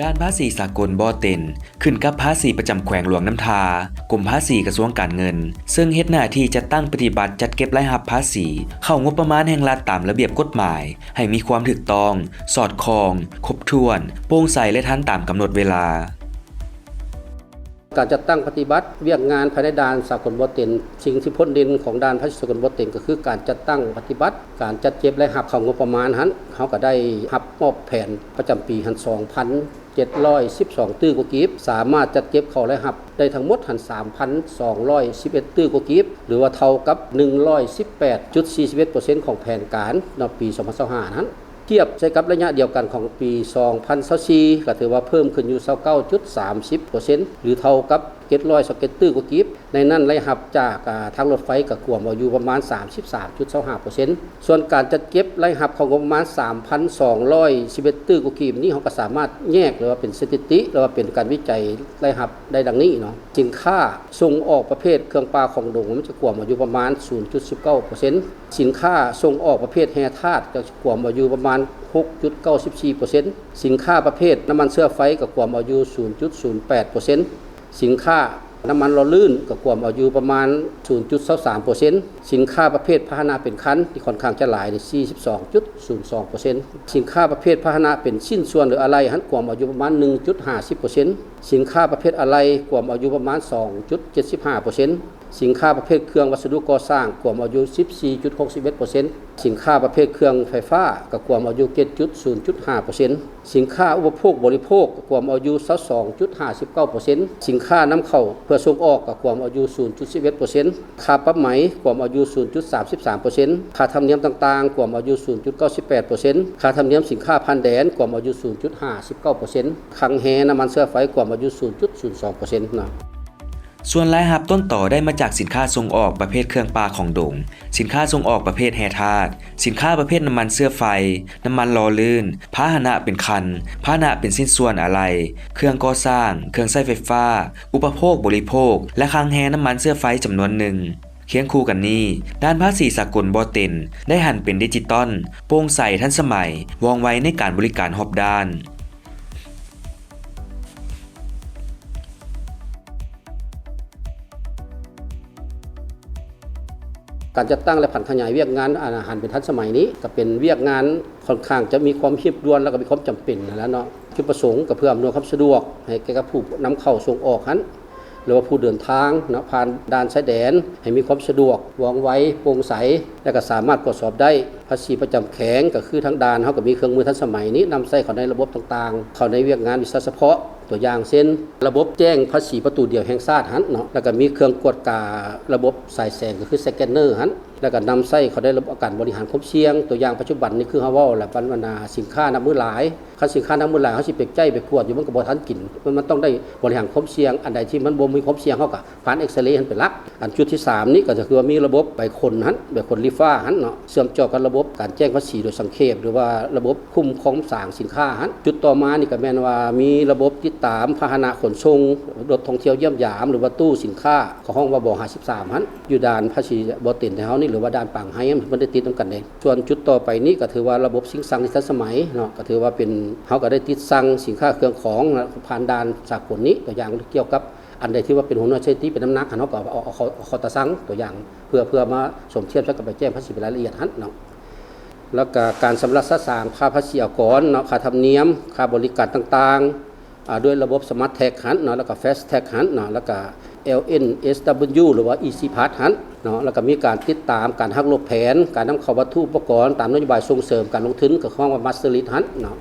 ດ່ານພາສີສາກົນບໍ່ເຕັນ ຂຶ້ນກັບພາສີປະຈຳແຂວງຫຼວງນ້ຳທາ, ກົມພາສີກະຊວງການເງິນ ເຊິ່ງເຮັດໜ້າທີ່ຈັດຕັ້ງປະຕິບັດຈັດເກັບລາຍຮັບພາສີເຂົ້າງົບປະມານແຫ່ງລັດຕາມລະບຽບກົດໝາຍ ໃຫ້ມີຄວາມຖືກຕ້ອງ, ສອດຄ່ອງ, ຄົບຖ້ວນ, ໂປ່ງໃສ ແລະ ທັນຕາມກຳນົດເວລາ. ການຈັດຕັ້ງປະຕິບັດວຽກງານພາຍໃນດ່ານສາກົນບໍ່ເຕັນ, ສິ່ງທີ່ພົ້ນເດັ່ນຂອງດ່ານພາສີສາກົນບໍ່ເຕັນ ກໍຄືການຈັດຕັ້ງປະຕິບັດການຈັດເກັບລາຍຮັບເຂົ້າງົບປະມານຫັ້ນ, ເຮົາກໍໄດ້ຮັບມອບແຜນປະຈຳປີຫັ້ນ ສອງພັນເຈັດຮ້ອຍສິບສອງຕື້ກວ່າກີບ, ສາມາດຈັດເກັບເຂົ້າລາຍຮັບໄດ້ທັງໝົດຫັ້ນ ສາມພັນສອງຮ້ອຍສິບເອັດຕື້ກວ່າກີບ ຫຼືວ່າເທົ່າກັບ ໜຶ່ງຮ້ອຍສິບແປດຈຸດສີ່ສິບເອັດເປີເຊັນ ຂອງແຜນການເນາະ ປີສອງພັນຊາວຫ້າຫັ້ນ. ທຽບໃສ່ກັບໄລຍະດຽວກັນຂອງປີສອງພັນຊາວສີ່ ກໍຖືວ່າເພີ່ມຂຶ້ນຢູ່ ຊາວເກົ້າຈຸດສາມສິບເປີເຊັນ ຫຼືເທົ່າກັບ ເຈັດຮ້ອຍຊາວເຈັດຕື້ກວ່າກີບ. ໃນນັ້ນລາຍຮັບຈາກ ອາ ທາງລົດໄຟກໍກວມເອົາຢູ່ປະມານ ສາມສິບສາມຈຸດຊາວຫ້າເປີເຊັນ. ສ່ວນການຈັດເກັບລາຍຮັບເຂົ້າງົບປະມານ ສາມພັນສອງຮ້ອຍສິບເອັດຕື້ກວ່າກີບນີ້ ເຮົາກໍສາມາດແຍກ ຫຼືວ່າເປັນສະຖິຕິ ຫຼືວ່າເປັນການວິໄຈລາຍຮັບໄດ້ດັ່ງນີ້ເນາະ. ສິນຄ້າສົ່ງອອກປະເພດເຄື່ອງປ່າຂອງດົງ ມັນຈະກວມເອົາຢູ່ປະມານ ສູນຈຸດສິບເກົ້າເປີເຊັນ. ສິນຄ້າສົ່ງອອກປະເພດແຮ່ທາດ ກໍຈະກວມເອົາຢູ່ປະມານ ຫົກຈຸດເກົ້າສິບສີ່ເປີເຊັນ. ສິນຄ້າປະເພດນ້ຳມັນເຊື້ອໄຟກໍກວມເອົາຢູ່ ສູນຈຸດສູນແປດເປີເຊັນ. ສິນຄ້ານ້ຳມັນຫຼໍ່ລື່ນກໍກວມເອົາຢູ່ປະມານ ສູນຈຸດຊາວສາມເປີເຊັນ. ສິນຄ້າປະເພດພາຫະນະເປັນຄັນ ທີ່ຂ້ອນຂ້າງຈະຫຼາຍນີ້ ສີ່ສິບສອງຈຸດສູນສອງເປີເຊັນ. ສິນຄ້າປະເພດພາຫະນະເປັນຊິ້ນສ່ວນ ຫຼື ອະໄຫຼ່ຫັ້ນ ກວມເອົາຢູ່ປະມານ ໜຶ່ງຈຸດຫ້າສິບເປີເຊັນ. ສິນຄ້າປະເພດອະໄຫຼ່ກວມເອົາຢູ່ປະມານ ສອງຈຸດເຈັດສິບຫ້າເປີເຊັນ. ສິນຄ້າປະເພດເຄື່ອງວັດສະດຸກໍ່ສ້າງກວມເອົາຢູ່ ສິບສີ່ຈຸດຫົກສິບເອັດເປີເຊັນ. ສິນຄ້າປະເພດເຄື່ອງໄຟຟ້າກໍກວມເອົາຢູ່ ເຈັດຈຸດສູນຈຸດຫ້າເປີເຊັນ. ສິນຄ້າອຸປະໂພກບໍລິໂພກກໍກວມເອົາຢູ່ ຊາວສອງຈຸດຫ້າສິບເກົ້າເປີເຊັນ. ສິນຄ້ານຳເຂົ້າເພື່ອສົ່ງອອກກໍກວມເອົາຢູ່ ສູນຈຸດສິບເອັດເປີເຊັນ. ຄ່າປັບໃໝກວມເອົາຢູ່ ສູນຈຸດສາມສິບສາມເປີເຊັນ. ຄ່າທຳນຽມຕ່າງໆກວມເອົາຢູ່ ສູນຈຸດເກົ້າສິບແປດເປີເຊັນ. ຄ່າທຳນຽມສິນຄ້າຜ່ານແດນກວມເອົາຢູ່ ສູນຈຸດຫ້າສິບເກົ້າເປີເຊັນ. ຄັງແຮ່ນ້ຳມັນເຊື້ອໄຟກວມເອົາຢູ່ ສູນຈຸດສູນສອງເປີເຊັນເນາະ. ສ່ວນລາຍຮັບຕົ້ນຕໍໄດ້ມາຈາກສິນຄ້າສົ່ງອອກປະເພດເຄື່ອງປ່າຂອງດົງ, ສິນຄ້າສົ່ງອອກປະເພດແຮ່ທາດ, ສິນຄ້າປະເພດນ້ຳມັນເຊື້ອໄຟ, ນ້ຳມັນຫຼໍ່ລື່ນ, ພາຫະນະເປັນຄັນ, ພາຫະນະເປັນຊິ້ນສ່ວນອະໄຫຼ່, ເຄື່ອງກໍ່ສ້າງ, ເຄື່ອງໃຊ້ໄຟຟ້າ, ອຸປະໂພກບໍລິໂພກ ແລະ ຄັງແຮ່ນ້ຳມັນເຊື້ອໄຟຈຳນວນໜຶ່ງ. ຄຽງຄູ່ກັນນີ້, ດ່ານພາສີສາກົນບໍ່ເຕັນ ໄດ້ຫັນເປັນດິຈິຕອນ, ໂປ່ງໃສ, ທັນສະໄໝ, ວ່ອງໄວໃນການບໍລິການຮອບດ້ານ. ການຈັດຕັ້ງ ແລະ ຜັນຂະຫຍາຍວຽກງານ ອາ ຫັນເປັນທັນສະໄໝນີ້ ກໍເປັນວຽກງານຂ້ອນຂ້າງຈະມີຄວາມຮີບດ່ວນ ແລ້ວກໍມີຄວາມຈຳເປັນຫັ້ນແຫຼະເນາະ. ຈຸດປະສົງກໍເພື່ອອຳນວຍຄວາມສະດວກໃຫ້ແກ່ກັບຜູ້ນຳເຂົ້າສົ່ງອອກຫັ້ນ ຫຼືວ່າຜູ້ເດີນທາງເນາະ ຜ່ານດ່ານຊາຍແດນ ໃຫ້ມີຄວາມສະດວກ, ວ່ອງໄວ, ໂປ່ງໃສ ແລະ ກໍສາມາດກວດສອບໄດ້. ພາສີປະຈຳແຂວງ ກໍຄືທາງດ່ານເຮົາກໍມີເຄື່ອງມືທັນສະໄໝນີ້ນຳໃຊ້ເຂົ້າໃນລະບົບຕ່າງໆ ເຂົ້າໃນວຽກງານວິຊາສະເພາະ. ຕົວຢ່າງເຊັ່ນ ລະບົບແຈ້ງພາສີປະຕູດຽວແຫ່ງຊາດຫັ້ນເນາະ, ແລ້ວກໍມີເຄື່ອງກວດກາລະບົບສາຍແສງ ກໍຄືສະແກນເນີຫັ້ນ, ແລ້ວກໍນຳໃຊ້ເຂົ້າໃນລະບົບການບໍລິຫານຄວາມສ່ຽງ. ຕົວຢ່າງປັດຈຸບັນນີ້ ຄືເຮົາເວົ້າແຫຼະ ບັນດາສິນຄ້ານຳມື້ຫຼາຍ, ຄັນສິນຄ້ານຳມື້ຫຼາຍ ເຮົາຊິໄປໃກ້ໄປກວດຢູ່ ມັນກໍບໍ່ທັນກິນ. ມັນ ມັນຕ້ອງໄດ້ບໍລິຫານຄວາມສ່ຽງ, ອັນໃດທີ່ມັນບໍ່ມີຄວາມສ່ຽງ ເຮົາກໍຜ່ານເອັກສະເຣຫັ້ນເປັນຫຼັກ. ອັນຈຸດທີສາມນີ້ກໍຄືວ່າມີລະບົບໃບຂົນຫັ້ນ, ໃບຂົນລີຟາຫັ້ນເນາະ, ເຊື່ອມຕໍ່ກັບລະບົບການແຈ້ງພາສີໂດຍສັງເຂບ ຫຼືວ່າລະບົບຄຸ້ມຄອງສາງສິນຄ້າຫັ້ນ. ຈຸດຕໍ່ມານີ້ກໍແມ່ນວ່າມີລະບົບຕິດຕາມພາຫະນະຂົນສົ່ງ, ລົດທ່ອງທ່ຽວຢ້ຽມຢາມ ຫຼືວ່າຕູ້ສິນຄ້າ, ເຂົາຮ້ອງວ່າ ບຫ້າສິບສາມຫັ້ນ, ຢູ່ດ່ານພາສີບໍ່ເຕັນໄທເຮົານີ້ ຫຼືວ່າດ່ານປາງໄຮ ມັນໄດ້ຕິດນຳກັນເດ້. ສ່ວນຈຸດຕໍ່ໄປນີ້ກໍຖືວ່າລະບົບຊິງຊັງທີ່ທັນສະໄໝເນາະ, ກໍຖືວ່າເປັນ ເຮົາກໍໄດ້ຕິດສັ່ງສິນຄ້າເຄື່ອງຂອງ ຜ່ານດ່ານສາກົນນີ້. ຕົວຢ່າງກ່ຽວກັບ ອັນໃດທີ່ວ່າເປັນຫົວໜ່ວຍສະຖິຕິ ເປັນນ້ຳໜັກຫັ້ນ ເຮົາກໍເອົາ ເອົາ ເອົາເຂົ້າ ເອົາເຂົ້າຕາຊັ່ງ ຕົວຢ່າງ ເພື່ອ ເພື່ອມາສົມທຽບໃສ່ກັບໃບແຈ້ງພາສີເປັນລາຍລະອຽດຫັ້ນເນາະ. ແລ້ວກໍການຊຳລະສະສາງຄ່າພາສີອາກອນເນາະ, ຄ່າທຳນຽມ, ຄ່າບໍລິການຕ່າງໆ ອາ ດ້ວຍລະບົບ Smart Tax ຫັ້ນເນາະ, ແລ້ວກໍ Fast Tax ຫັ້ນເນາະ, ແລ້ວກໍ ແອລ ເອັນ ເອສ ດັບເບິນຢູ ຫຼືວ່າ Easy Pass ຫັ້ນເນາະ, ແລ້ວກໍມີການຕິດຕາມການຫັກລົບແຜນການນຳເຂົ້າວັດຖຸອຸປະກອນຕາມນະໂຍບາຍສົ່ງເສີມການລົງທຶນ ກໍຄືວ່າ Master List ຫັ້ນເນາະ.